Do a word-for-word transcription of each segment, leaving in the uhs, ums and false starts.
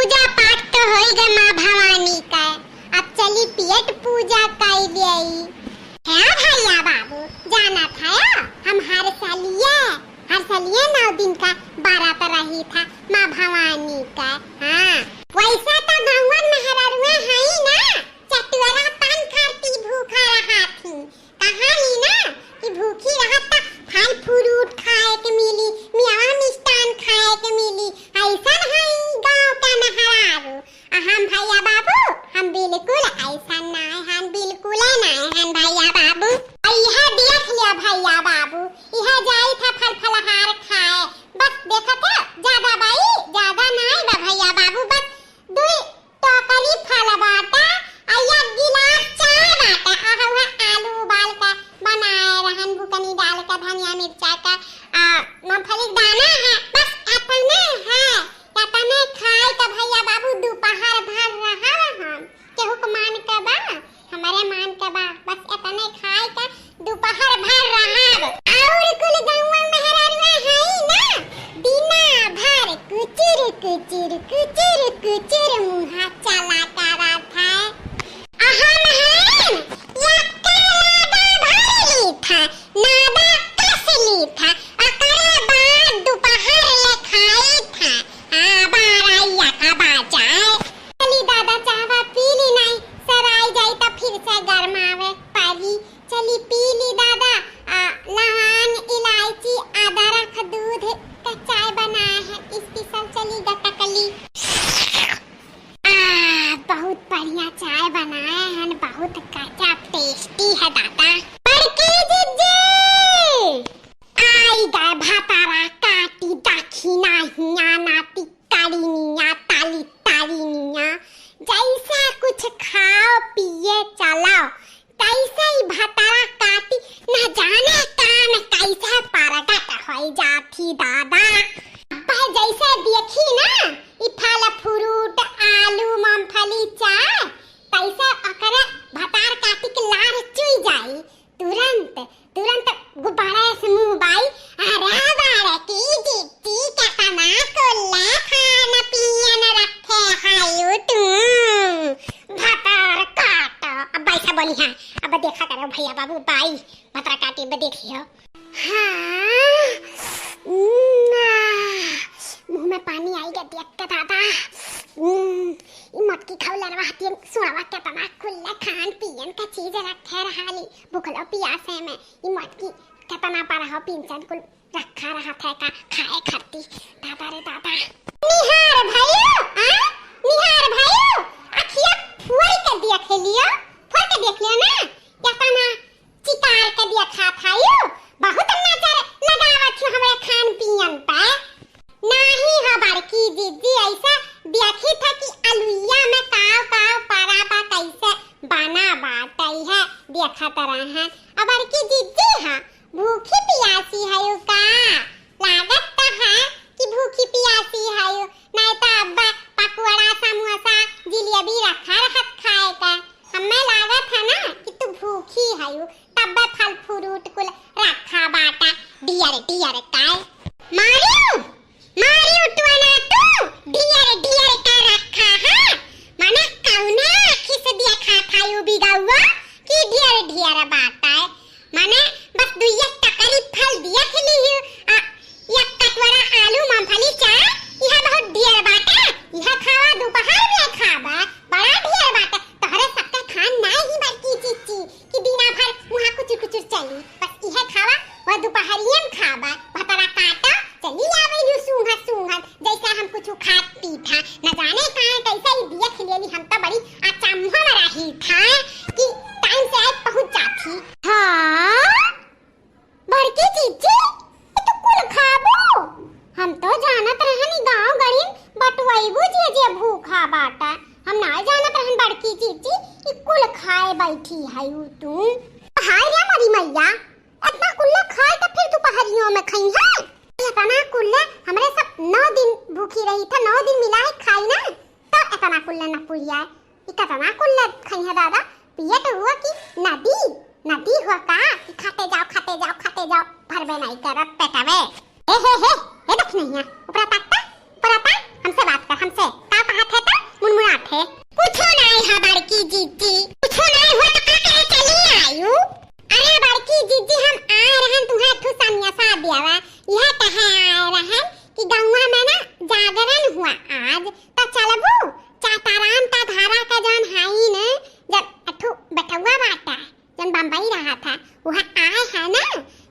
पूजा पाठ तो होई गए माँ भवानी का, अब चली पेट पूजा कई लेई। हाँ भैया बाबू, जानत है हम हर सालिए, हर सालिए नौ दिन का बरत रही था माँ भवानी का। हाँ, वैसा तो गौवन मेहररुआ है ही ना, चटुअरा पान खाती भूखा रहा थी। कहा ही ना कि भूखी रहत त फल फ्रूट खाए के मिली, मियावा मिष्टान खाए के मिली। ऐसन है गाँव का मेहरारू। आ हम भैया बाबू, हम बिल्कुल ऐसन नाय हन, बिल्कुल नाय हन भैया बाबू। आ इहे देख लिया भैया बाबू, इहे जाई था फल फलहार खाए। बस देखत है, ज्यादा बाई, ज्यादा नाय बा भैया बाबू, बस दुई टोकरी फल बाटा, आ एक गिलास चाय बाटा, आ हउहे आलू उबाल के बनाए रहन, बुकनी डाल के, धनिया मिर्चा का, आ, मूंगफली के दाना है, बस एतने है। एतने खाए के भैया बाबू दोपहर भर रहब हम। केहू के मान के बा, हमरे मान के बा, बस एतने खाए के दोपहर भर रहब। और कुल गौवा मेहररुआ है ना, दिना भर कुचुर कुचुर कुचुर कुचुर मुँह चला करत है। अहम हन, यक्का लादा भर ली था, नादा कस ली था, ओकरे बाद दोपहर ले खाई था। हाँ, बारह एक बजाए। चली दादा, चाहवा पी ली, नाई सराई जाई त फिर से गरमावे पड़ी। चली पी ली दादा, आ, लवांग, इलायची, अदरक, दूध का चाय बनाए हैं special, चली गटकली। आ, बहुत बढ़िया चाय बनाए हैं, बहुत गजब tasty है दादा। बड़की जिज्जी, आई गए भतारा काटी दखिना हिया नाती करिनिया ताली तारिनिया, जैसे कुछ खाओ पिए चलाओ, कैसे ही भतारा काटी, न जाने काम कैसे परगट होई जाती दादा। अब जैसे देखी ना, ई फल फ्रूट, आलू, मूंगफली, चाय, कैसे ओकरे भतार काटी के लार चुई जाई। तुरंत, तुरंत गुब्बारा से मुंह बाई, अरे बड़की जिज्जी, केतना कुल्ला खान पियन रखे हयू तू। भतार काट। अब ऐसा बोली, हाँ, अब देखा करो भैया बाबू, बाई भतार काटी, अब देख लियो। हाँ, उम्म, आ, मुंह में पानी आई गया देख के दादा। उम्म, ई मोटकी खौलरवा हतियन, सुनवा केतना कुल्ला खान पियन का चीज रखे रहाली। भूखलो पियासे में ई मोटकी केतना पर हो पिंचन कुल रखा रहत है का खाए खाती। दादा रे दादा। निहार भइयो, आ? निहार भइयो, अखिया फोड़ के देख लियो, फोड़ के देख लियो ना, केतना चिकार के देखा थायू, बहुत नजर लगावत हूँ हमरे खान पियन पे। नाही हो बड़की जिज्जी, ऐसा देखी था कि अलुइया में काव काव परा बा, कैसे बना बा, तैहे देखत रहन। अब बड़की जिज्जी, हाँ, भूखी पियासी हयू का? लागत तो है कि भूखी पियासी हयू, नहीं तो अब पकौड़ा, समोसा, जिलेबी रखा रहत खाए का। हमें लागत है ना कि तू भूखी हयू, तब्बे फल फ्रूट कुल रखा बाटा, डियर डियर का। मारियो, मारियो टुअना तू, डियर डियर का रखा है। माने कौने आँखी से देखा थायू बिगौआ कि डियर डियर बाटा है। माने बस दुइये टकरी फल देख लिहू, आ, एक कटोरा आलू, मूंगफली, चाय, इहे बहुत ढेर बाटे। इहे खावा, दोपहर में खावा, बड़ा ढेर बाटे। तोहरे सबके खान नाई ही बड़की जिज्जी कि दिना भर मुहा कुचुर कुचुर चली। बस इहे खावा, वह दोपहरिये में खावा। भतरा काटा, चली आवे यू सूंघत सूंघत, जैसे हम कुछ खात पीत है। न जाने काहे कैसे ही देख लेली, हम तो बड़ी अचंभा में रही था कि टाइम से आज पहुँच जाती। हाँ? बड़की जिज्जी, ई तू कुल खाबू? हम तो जानत रहनी गाँव गड़िन बटवैबू जे जे भूखा बाटा। हम नाय जानत रहन बड़की जिज्जी, ई कुल खाए बैठी हयू तू। हाय रे मोरी मैया, इतना कुल्ला खाए त फिर दोपहरियों में खइहैं? इतना कुल्ला हमरे सब नौ दिन भूखी रही था, नौ दिन मिलाए खाई ना। तो इतना कुल्ला न पुरिया, ई कतना कुल्ला खइहैं दादा? पियत हुआ कि नदी, नदी हुआ का? कि खाते जाओ, खाते जाओ, खाते जाओ, भरबे नहीं करत पेटवे। ए हे हे, ए देख नहीं है, ऊपरा ताकता, ऊपरा ताक, हमसे बात कर, हमसे। का कहत है तो मुनमुनात है। कुछो नाई है बड़की जिज्जी, कुछो नाई हुआ तो का कहे चली आयु? अरे बड़की जिज्जी, हम आए रहन तुहे एक ठो समस्या देवा, यह कहे आए रहन कि गौवा में ना जागरण हुआ आज, तो चलबू? चाताराम का धारा का जौन हाई ने, जब एक ठो बेटौआ बाटा, जौन बम्बई रहा था, वह आए है ना,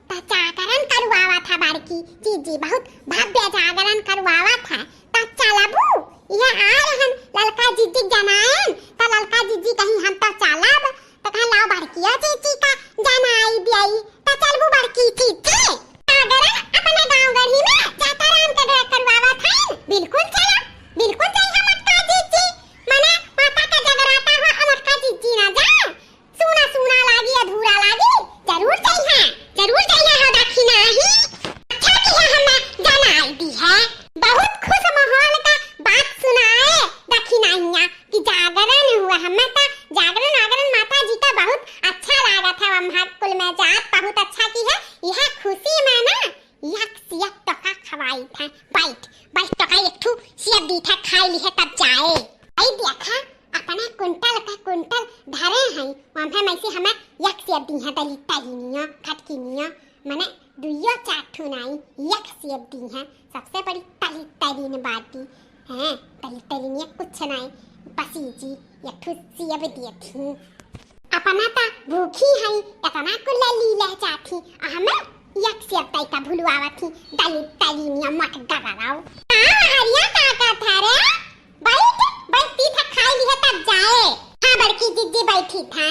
तो जागरण करवावा था बड़की जिज्जी, बहुत भव्य जागरण करवावा था, तो चलबू? यह आए रहन ललका जिज्जी जनाएन, तो ललका जिज्जी कहीं हम तो चलब, तो कहा लाओ बड़किया जिज्जी का जनाई दियाई, तो चलबू बड़की जिज्जी? जागरण अपने गाँव गढ़ी में जाताराम के डर करवावा था, बिल्कुल चला, बिल्कुल चला मोटका जिज्जी, मने माता का जगराता हुआ मोटका जिज्जी ना जा, सूना सूना लागी, अधूरा लागी, जरूर जइहा, जरूर जइहा हो दखिनाही। अच्छा किहा हमें जनाई दिहे। बहुत खुश माहौल का बात सुनाए दखिनाहिया कि जागरण हुआ, हमें तो जागरण आगरण माता जी का बहुत अच्छा लागत है, हम कुल में जात बहुत अच्छा किहे, यह खुशी में ना एक सेब तोका खवाई था। बैठ, बैठ तोका एक ठू सेब दी था, खाई लिहे तब जाए। आई देखा, अपना कुंटल का कुंटल धरे हैं, वहाँ में से हमें एक सेब दी है, दलित तलिनिया, खटकिनिया, मने दुइयो चार ठू नाई, एक सेब दी है। सबसे बड़ी दलित तलिन बाटी, हैं, दलित तलिनिया कुछ नाई, पसीजी, एक ठू सेब दिए थी। अपना त भूखी हई, एतना कुल लीले चाथी, आ हमें एक सेब तई का भुलवावत ही, दलित तलिनिया मत गबराओ। का हरिया का का था रे? बैठ, बैठ, ती था खाई लिहे तब जाए। हाँ, बड़की जिज्जी बैठी था।